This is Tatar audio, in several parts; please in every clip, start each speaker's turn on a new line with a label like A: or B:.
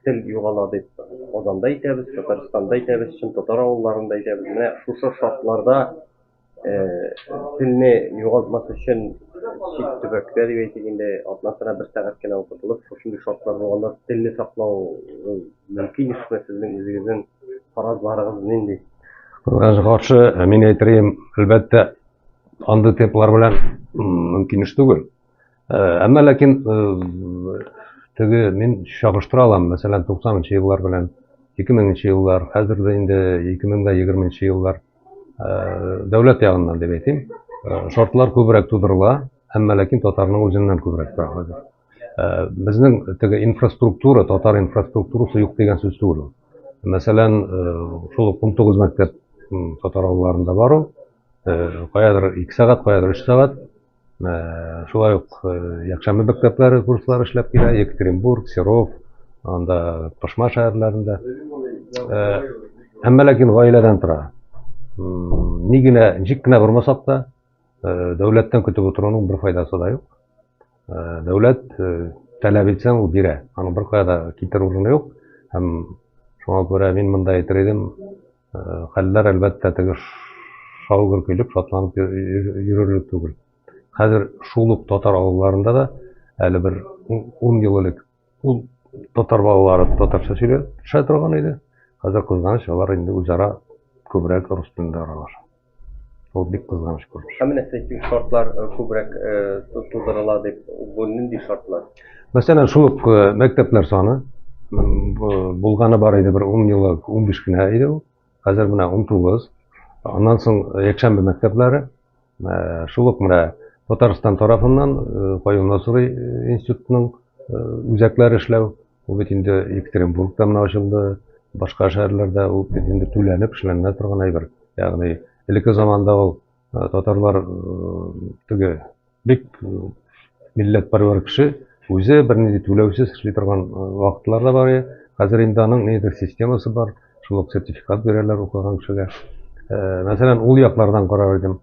A: Тел югала дип Казанда әйтәбез, Татарстанда әйтәбез, чын татар авылларында әйтәбез. Менә шушы шартларда телне югалтмас өчен чит төбәктә дип әйтик инде, атнасына бер сәгать кенә укытылып, шушындый шартлар булганда телне саклау мөмкин эшме? Сезнең үзегезнең фаразларыгыз нинди?
B: Кызганычка каршы, мин әйтер идем, әлбәттә, андый темплар белән мөмкин эш түгел. Әмма ләкин теге мин чагыштыра алам, мәсәлән, 90 нчы еллар белән 2000 нчы еллар, хәзер дә инде 2020 нче еллар дәүләт ягыннан дип әйтим, шартлар күбрәк тудырыла, әмма ләкин татарның үзеннән күбрәк тора хәзер. Безнең теге инфраструктура, татар инфраструктурасы юк дигән сүз түгел ул. Мәсәлән, шул ук 19 мәктәп татар авылларында бар ул. Каядыр 2 сәгать, каядыр 3 сәгать. Шулай ук якшәмбе мәктәпләре курслары эшләп килә, Екатеринбург, Серов, анда Пышма шәһәрләрендә. Әмма ләкин гаиләдән тора. Ни генә, ничек кенә бормасак та, дәүләттән көтеп утыруның бер файдасы да юк. Дәүләт таләп итсәң, ул бирә. Аның беркая да китер урыны юк. Һәм шуңа күрә мин монда әйтер идем, Хәлләр, әлбәттә, теге шау-гөр килеп, шатланып йөрерлек түгел. Хәзер шул ук татар авылларында да әле бер 10 ел элек ул татар балалары татарча сөйләшә торган иде. Хәзер кызганыч, алар инде үзара күбрәк рус телендә аралаша. Ул бик кызганыч күренеш.
A: Ә менә сез әйткән шартлар күбрәк тудырыла дип, бу нинди шартлар?
B: Мәсәлән, шул ук мәктәпләр саны булганы бар иде бер 10 ел 15 кенә иде ул. Хәзер менә 19. Аннан соң якшәмбе мәктәпләре, шул ук менә Татарстан тарафыннан Каюм Насыйри институтының үзәкләре эшләү. Ул бит инде Екатеринбургта менә ачылды, башка шәһәрләрдә ул бит инде түләнеп эшләнелә торган әйбер. Ягъни элекке заманда ул татарлар теге бик милләтпәрвәр кеше үзе бернинди түләүсез эшли торган вакытлар да бар иде. Хәзер инде аның ниндидер системасы бар, шул ук сертификат бирәләр укыган кешегә. Мәсәлән, ул яклардан карар идем.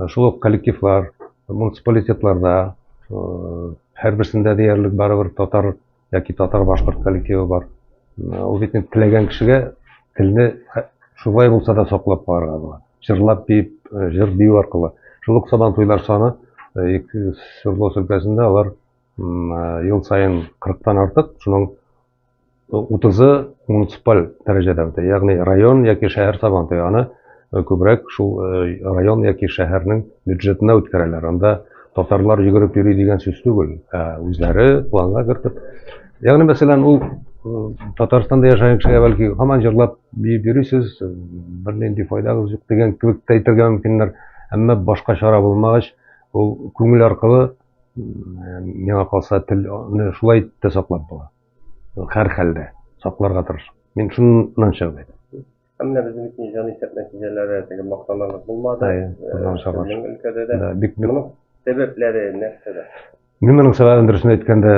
B: Шул ук коллективлар, муниципалитетларда һәрберсендә диярлек барыбер татар яки татар-башкорт коллективы бар. Ул бит инде теләгән кешегә телне шулай булса да саклап калырга була. Җырлап биеп, җыр бию аркылы. Шул ук Сабан туйлар саны Свердловск өлкәсендә алар ел саен 40-тан артык, шуның 30-ы муниципаль дәрәҗәдә үтә. Ягъни район яки шәһәр Сабан туе. Аны күбрәк шул район яки шәһәрнең бюджетына үткәрәләр. Анда татарлар йөгереп йөри дигән сүз түгел, ә үзләре планга кертеп. Ягъни, мәсәлән, ул Татарстанда яшәгән кешегә бәлки һаман җырлап биеп йөрисез, бернинди файдагыз юк дигән кебек тә әйтергә мөмкиннәр. Әмма башка чара булмагач, ул күңел аркылы миңа калса телне шулай итеп тә саклап була. Һәрхәлдә сакларга тырыш. Мин шуннан чыгып әйтәм.
A: Ә менә безнең бит җанисәп нәтиҗәләре теге мактанырлык булмады.
B: Әйе, кызганычка каршы.
A: Безнең өлкәдә дә.
B: Да, бик
A: Моның сәбәпләре нәрсәдә?
B: Мин моның сәбәбен дөресен әйткәндә,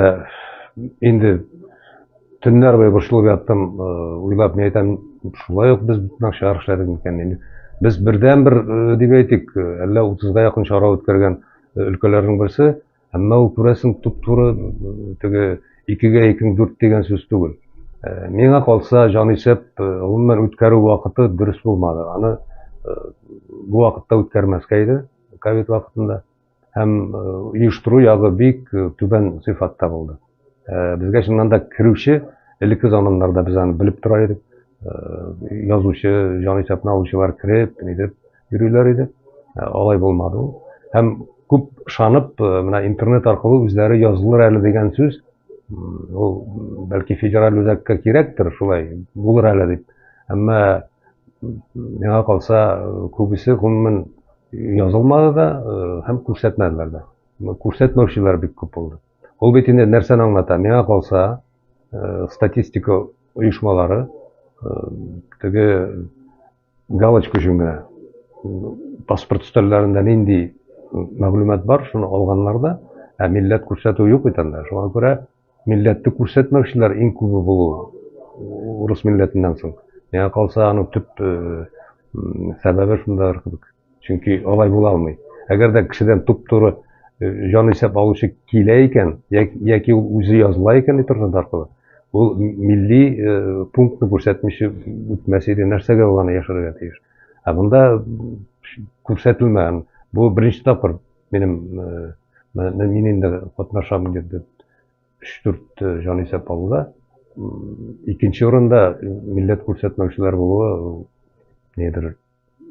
B: инде төннәр буе борчылып яттым, уйлап, мин әйтәм, шулай ук без бик начар эшләдек микән инде. Без бердәнбер дип әйтик, әллә 30-га якын чара үткәргән өлкәләрнең берсе. Әмма ул, күрәсең, туп-туры теге икегә икең дүрт дигән сүз түгел. Миңа калса, җанисәп гомумән үткәрү вакыты дөрес булмады. Аны бу вакытта үткәрмәскә иде, ковид вакытында. Һәм оештыру ягы бик түбән сыйфатта булды. Безгә чыннан да керүче, элекке заманнарда без аны белеп тора идек. Язучы, җанисәпне алучылар кереп, нидеп йөриләр иде. Алай булмады ул. Һәм күп ышанып, менә интернет аркылы үзләре язылыр әле дигән сүз, ул бәлки федераль үзәккә кирәктер, шулай булыр әле дип. Әмма миңа калса, күбесе гомумән язылмады да һәм күрсәтмәделәр дә. Күрсәтмәүчеләр бик күп булды. Ул бит инде нәрсәне аңлата? Миңа калса, статистика оешмалары теге галочка өчен генә паспорт өстәлләрендә нинди мәгълүмат бар, шуны алганнар да, ә милләт күрсәтү юк бит анда. Шуңа күрә милләтне күрсәтмәүчеләр иң күбе булу урыс милләтеннән соң. Миңа калса, аның төп сәбәбе шундадыр кебек. Чөнки алай була алмый. Әгәр дә кешедән туп-туры җанисәп алучы килә икән, яки ул үзе языла икән интернет аркылы, Ул милли пунктны күрсәтмичә үтмәс иде, нәрсәгә ул аны яшерергә тиеш? Ә монда күрсәтелмәгән. Бу беренче тапкыр минем мин инде катнашам дип 3-4 җанисәп алуда. Икенче урында милләт күрсәтмәүчеләр булуы нидер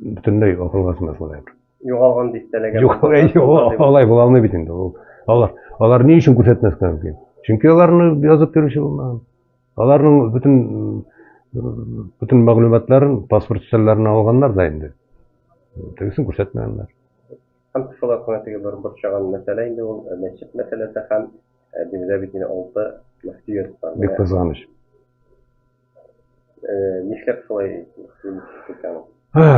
B: бөтенләй акылга сыймаслык әйбер.
A: Югалган дистәләгән.
B: Юк, алай була алмый бит инде. Ул алар алар ни өчен күрсәтмәскә мөмкин? Чөнки аларны язып йөрүче булмаган. Аларның бөтен бөтен мәгълүматларын паспорт өстәлләренә алганнар да инде. Тегесен күрсәтмәгәннәр.
A: Һәм шулай кына теге бер борчыган мәсьәлә инде ул мәчет мәсьәләсе һәм бездә бит инде алты мөфтият бар.
B: Бик кызганыч.
A: Нишләп шулай икән?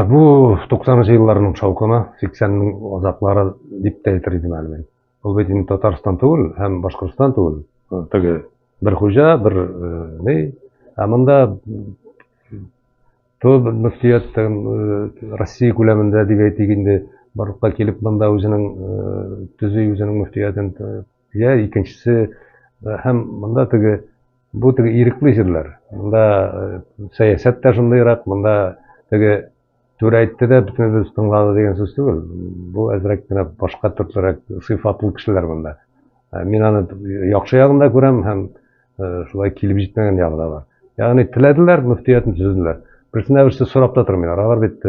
B: Бу 90 елларның шаукымы, 80-нең азаклары дип тә әйтер идем әле мин. Ул бит инде Татарстан түгел һәм Башкортстан түгел. Теге бер хуҗа, бер ни, ә монда то мөфтият Россия күләмендә дип әйтик инде, барлыкка килеп монда үзенең төзи үзенең мөфтиятен, я икенчесе һәм монда теге бу теге ирекле җирләр. Монда сәясәт тә шундыйрак, монда теге түрә әйтте дә бөтенебез тыңлады дигән сүз түгел. Бу әзрәк кенә башка төрлерәк сыйфатлы кешеләр монда. Мин аны яхшы ягын да күрәм һәм шулай килеп җитмәгән ягы да бар. Ягъни теләделәр, мөфтиятне төзеделәр. Берсенә берсе сорап та тормыйлар. Алар бит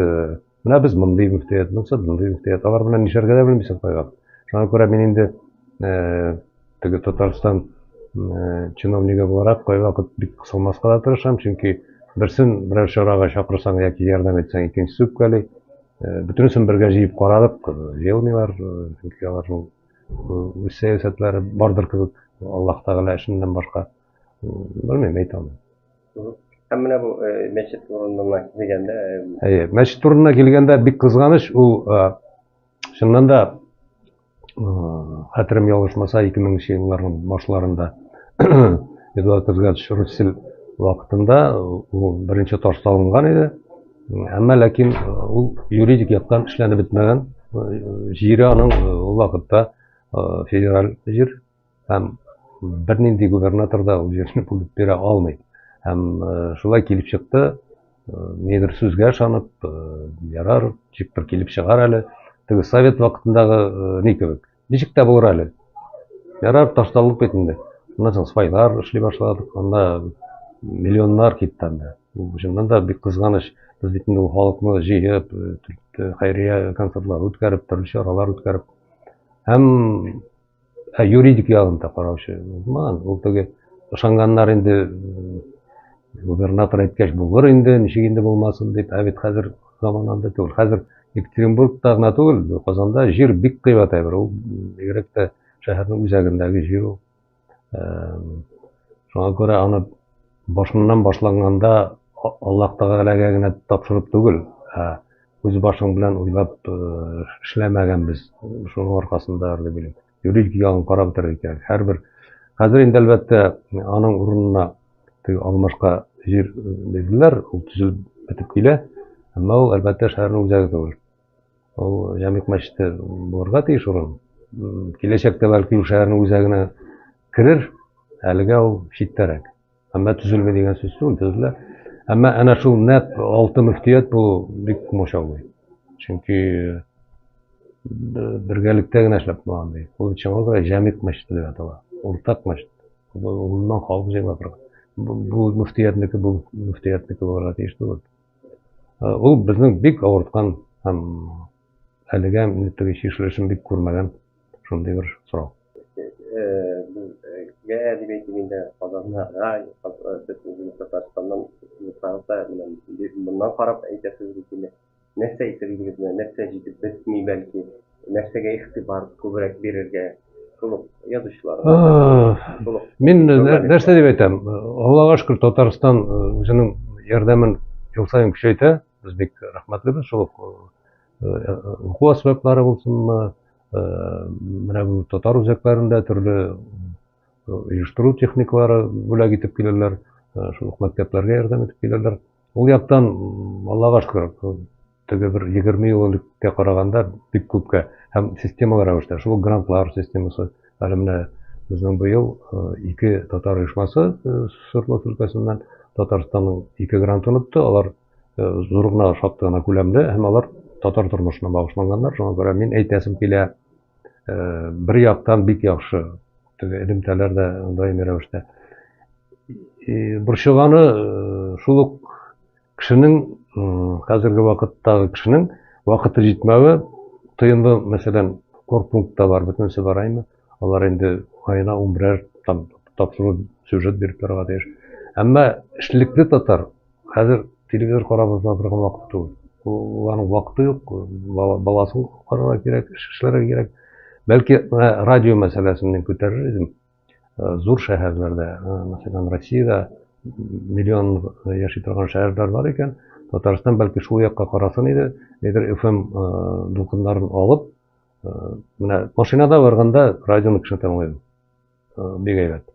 B: менә без мондый мөфтият, монысы мондый мөфтият. Алар белән нишләргә дә белмисең кайвакыт. Шуңа күрә мин инде теге Татарстан чиновнигы буларак кайвакыт бик кысылмаска да тырышам, чөнки берсен берәр чарага чакырсаң яки ярдәм итсәң, икенчесе үпкәли. Бөтенесен бергә җыеп карадык, җыелмыйлар, чөнки аларның үз сәясәтләре бардыр кебек, Аллаһ Тәгалә эшеннән башка. Белмим, әйтә алмыйм.
A: Һәм менә бу мәчет урынына килгәндә,
B: Әйе, мәчет урынына килгәндә бик кызганыч, ул чыннан да хәтерем ялгышмаса, 2000 елларның башларында Эдуард Эдгардович Руссель вакытында ул беренче таш салынган иде. Әмма ләкин ул юридик яктан эшләнеп бетмәгән. Җире аның ул вакытта федераль җир һәм бернинди губернатор да ул җирне бүлеп бирә алмый. Һәм шулай килеп чыкты, нидер сүзгә ышанып, ярар, ничектер килеп чыгар әле. Теге совет вакытындагы ни кебек. Ничек тә булыр әле. Ярар, ташлалык бит инде. Аннан соң свайлар эшли башладык, анда миллионнар китте анда. Бу чыннан да бик кызганыч. Без бит инде ул халыкны җыеп, хәйрия концертлар үткәреп, төрле чаралар үткәреп. Һәм юридик ягын да караучы булмаган. Ул теге ышанганнар инде губернатор әйткәч булыр инде, ничек инде булмасын дип. Ә бит хәзер заман андый түгел. Хәзер Екатеринбургта гына түгел, Казанда җир бик кыйбат әйбер. Ул бигрәк тә шәһәрнең үзәгендәге җир ул. Шуңа күрә аны башыннан башланганда Аллаһ Тәгаләгә генә тапшырып түгел, ә үз башың белән уйлап эшләмәгәнбез. Шуның аркасында дип уйлыйм. Юридик ягын карап бетерергә кирәк. Һәрбер хәзер инде әлбәттә аның урынына теге алмашка җир бирделәр, ул төзелеп бетеп килә. Әмма ул әлбәттә шәһәрнең үзәге түгел. Ул Җәмигъ мәчете булырга тиеш урын. Киләчәктә бәлки ул шәһәрнең үзәгенә керер, әлегә ул читтәрәк. Әмма төзелми дигән сүз түгел, төзелә. Әмма әнә шул нәкъ алты мөфтият булу бик комачаулый. Чөнки бергәлектә генә эшләп була андый. Ул шуңа күрә җәмигъ мәчете дип атала. Уртак мәчет. Гомумән халык җыела торган. Бу мөфтиятнеке, бу мөфтиятнеке булырга тиеш түгел. Ул безнең бик авырткан һәм әлегә теге чишелешен бик күрмәгән шундый бер сорау.
A: Безгә дип әйтим инде, Казаннарга, сез үзегез Татарстаннан булсагыз да, менә моннан карап әйтәсез бит инде. Нәрсә әйтер идегез, менә нәрсә җитеп бетми бәлки, нәрсәгә игътибар күбрәк бирергә шул ук язучыларга?
B: Шул ук Мин нәрсә дип әйтәм? Аллага шөкер, Татарстан үзенең ярдәмен ел саен көчәйтә. Без бик рәхмәтлебез шул ук уку әсбаплары булсынмы, менә бу татар үзәкләрендә төрле оештыру техникалары бүләк итеп киләләр, шул ук мәктәпләргә ярдәм итеп киләләр. Ул яктан, Аллага шөкер, теге бер 20 ел элеккә караганда бик күпкә һәм системалы рәвештә, шул грантлар системасы, әле менә Безнең быел ике татар оешмасы Свердловск өлкәсеннән Татарстанның ике грантын отты. Алар зур гына, шактый гына күләмле һәм алар татар тормышына багышланганнар. Шуңа күрә мин әйтәсем килә, бер яктан бик яхшы, теге элемтәләр дә даими рәвештә. Борчыганы шул ук кешенең, хәзерге вакыттагы кешенең вакыты җитмәве. Тыенлы, мәсәлән, корпунктта бар, бөтенесе бар әйме. Алар инде аена 11 там тапшыру, сюжет биреп торырга тиеш. Әмма эшлекле татар хәзер телевизор карап утыра торган вакыт түгел. Уларның вакыты юк, баласын карарга кирәк, эш эшләргә кирәк. Бәлки, менә радио мәсьәләсен мин күтәрер идем. Зур шәһәрләрдә, мәсәлән, Россиядә миллион яши торган шәһәрләр бар икән, Татарстан бәлки шул якка карасын иде, нидер FM дулкыннарын алып, менә машинада барганда радионы кеше тыңлый. Бик әйбәт.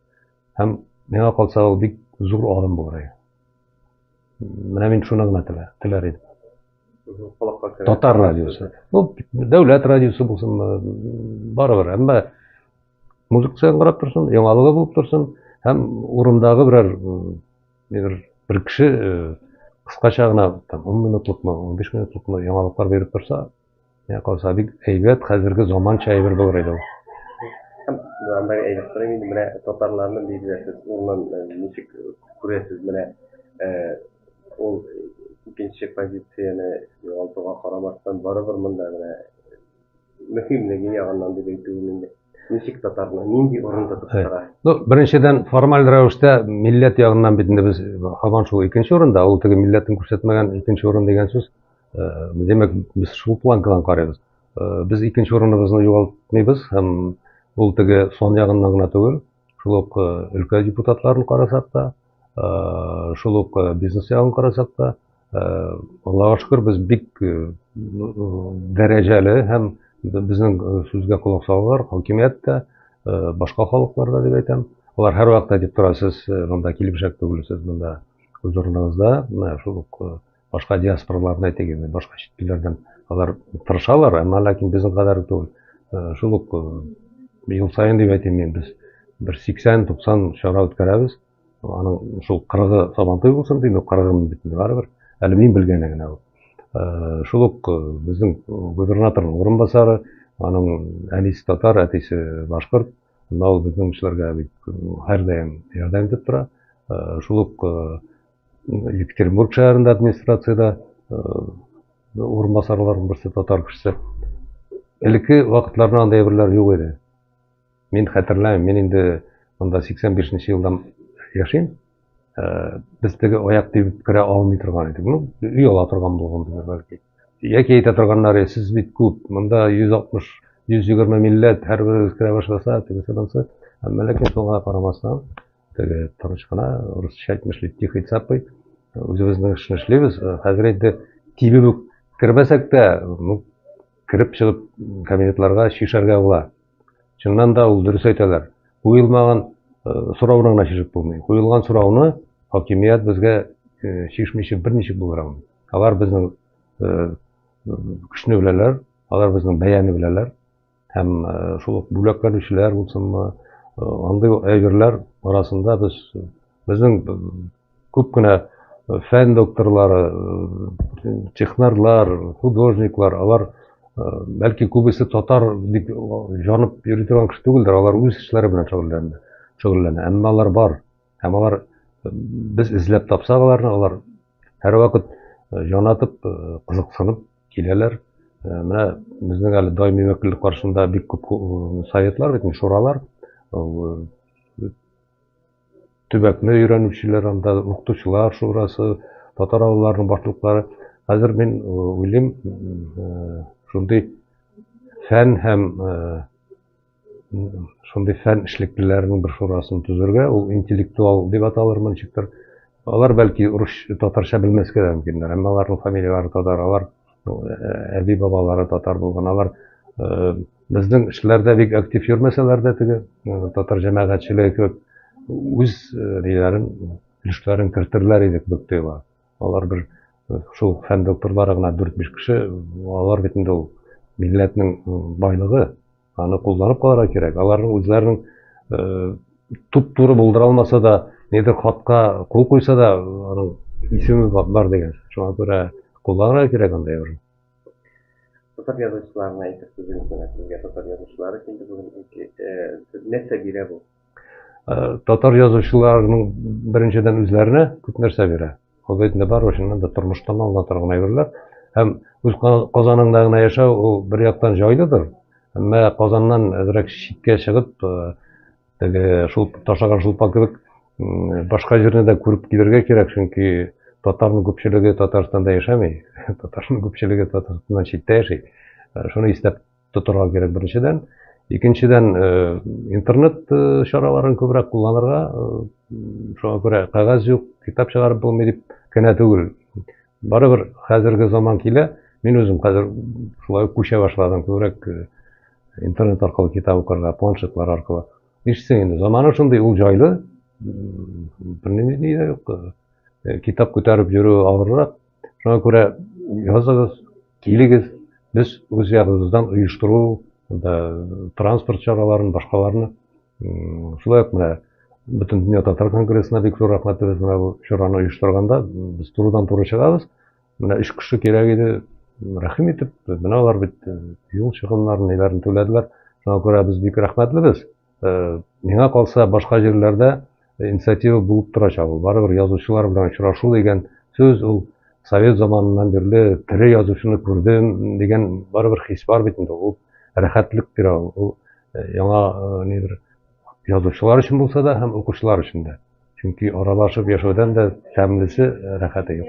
B: Һәм миңа калса, ул бик зур адым булыр иде. Менә мин шуны гына теләр идем. Татар радиосы. Ну, дәүләт радиосы булсынмы, барыбер. Әмма музыкасы яңгырап торсын, яңалыгы булып торсын һәм урындагы берәр бер кеше кыскача гына там 10 минутлыкмы, 15 минутлыкмы яңалыклар биреп торса, миңа калса, бик әйбәт, хәзерге заманча әйбер булыр иде ул.
A: Һәм анда әйбәт сорыйм инде, менә татарларны диделәр, сез урынын ничек күрәсез, менә ул икенче позицияне югалтуга карамастан, барыбер монда менә мөһимлеге ягыннан дип әйтүем инде. Ничек татарны, нинди урын тотып тора?
B: Ну, беренчедән, формаль рәвештә милләт ягыннан бит инде без һаман шул икенче урында, ул теге милләтен күрсәтмәгән икенче урын дигән сүз. Димәк, без шул планкадан карыйбыз. Без икенче урыныбызны югалтмыйбыз һәм ул теге сан ягыннан гына түгел, шул ук өлкә депутатларын карасак та, шул ук бизнес ягын карасак та, Аллага шөкер, без бик дәрәҗәле һәм безнең сүзгә колак салалар, хакимият тә, башка халыклар да дип әйтәм. Алар һәрвакытта дип тора, сез монда килеп түгелсез, монда үз урыныгызда, менә шул ук башка диаспораларны әйтик инде, башка чит илләрдән алар тырышалар, әмма ләкин безнең кадәр түгел. Шул ук ел саен дип әйтим мин, без бер 80-90 чара үткәрәбез. Аның шул 40-ы Сабантуй булсын дим, 40-ын бит инде барыбер. Әле мин белгәне генә ул. Шул ук безнең губернаторның урынбасары, аның әнисе татар, әтисе башкорт. Анда ул безнең эшләргә бик һәрдаим ярдәм итеп тора. Шул ук Екатеринбург шәһәрендә администрациядә урынбасарларның берсе татар кешесе. Элекке вакытларда андый әйберләр юк иде. Мин хәтерләмим, мин инде монда 85 елдан яшим. Без теге аяк тибеп керә алмый торган идек. Ну, өй ала торган булганбыздыр бәлки. Яки әйтә торганнар, сез бит күп, монда 160, 120 милләт, һәрберегез керә башласа, тегесе монысы. Әмма ләкин шуңа карамастан, теге тыныч кына, русча әйтмешли, тихой цапой, үзебезнең эшне эшлибез. Хәзер инде тибеп үк кермәсәк тә, ну, кереп чыгып кабинетларга чишәргә була. Чыннан да ул дөрес әйтәләр. Куелмаган сорауны гына чишеп булмый. Куелган сорауны хакимият безгә чишмичә берничек булдыра алмый. Алар безнең көчне беләләр, алар безнең бәяне беләләр. Һәм шул ук бүләкләнүчеләр булсынмы, андый әйберләр арасында без безнең күп кенә фән докторлары, технарлар, художниклар, алар бәлки күбесе татар дип җанып йөри торган кеше түгелдер, алар үз эшләре белән шөгыльләнә, шөгыльләнә. Әмма алар бар. Һәм алар без эзләп тапсак аларны, алар һәрвакыт җанатып, кызыксынып киләләр. Менә безнең әле даими вәкиллек каршында бик күп советлар бит, шуралар. Төбәкне өйрәнүчеләр анда, укытучылар шурасы, татар авылларының башлыклары. Хәзер мин уйлыйм, шундый фән һәм шундый фән эшлеклеләренең бер шурасын төзергә, ул интеллектуал дип аталырмы ничектер. Алар бәлки рус, татарча белмәскә дә мөмкиннәр, әмма аларның фамилияләре татар, алар әби бабалары татар булган, алар безнең эшләрдә бик актив йөрмәсәләр дә, теге татар җәмәгатьчелеге кебек үз ниләрен, өлешләрен кертерләр иде кебек тоела. Алар бер шул фән докторлары гына 4-5 кеше, алар бит инде ул милләтнең байлыгы, аны кулланып калырга кирәк. Аларның үзләренең Туп-туры булдыра алмаса да, нидер хатка кул куйса да, аның исеме бар дигән. Шуңа күрә кулланырга кирәк андай әйберне.
A: Татар язучыларына әйтер сүзегез менә сезгә татар язучылары килде бүген. Нәрсә бирә бу?
B: Татар язучыларының беренчедән үзләренә күп нәрсә бирә. Ул бит инде бар, чыннан да тормыштан алына торган әйберләр. Һәм үз Казаныңда гына яшәү ул бер яктан җайлыдыр. Әмма Казаннан әзрәк читкә чыгып, теге шул ташаган шулпа кебек башка җирне дә күреп килергә кирәк, чөнки татарның күпчелеге Татарстанда яшәми, татарның күпчелеге Татарстаннан читтә яши. Шуны истәп тотырга кирәк беренчедән. Икенчедән, интернет чараларын күбрәк кулланырга, шуңа күрә кәгазь юк, китап чыгарып булмый дип кенә түгел. Барыбер хәзерге заман килә, мин үзем хәзер шулай ук күчә башладым, күбрәк интернет аркылы китап укырга, планшетлар аркылы. Нишлисең инде, заманы шундый, ул җайлы, бернинди ни дә юк. Китап күтәреп йөрү авыррак. Шуңа күрә языгыз, килегез, без үз ягыбыздан оештыру, транспорт чараларын, башкаларны, шулай ук менә Бөтендөнья татар конгрессына бик зур рәхмәтлебез, менә бу чараны оештырганда без турыдан-туры чыгабыз. Менә өч кеше кирәк иде, рәхим итеп, менә алар бит юл чыгымнарын, ниләрен түләделәр. Шуңа күрә без бик рәхмәтлебез. Миңа калса, башка җирләрдә инициатива булып торачак ул. Барыбер язучылар белән очрашу дигән сүз ул совет заманыннан бирле тере язучыны күрдем дигән барыбер хис бар бит инде. Ул рәхәтлек бирә ул. Ул яңа нидер язучылар өчен булса да һәм укучылар өчен дә. Чөнки аралашып яшәүдән дә тәмлесе, рәхәте юк.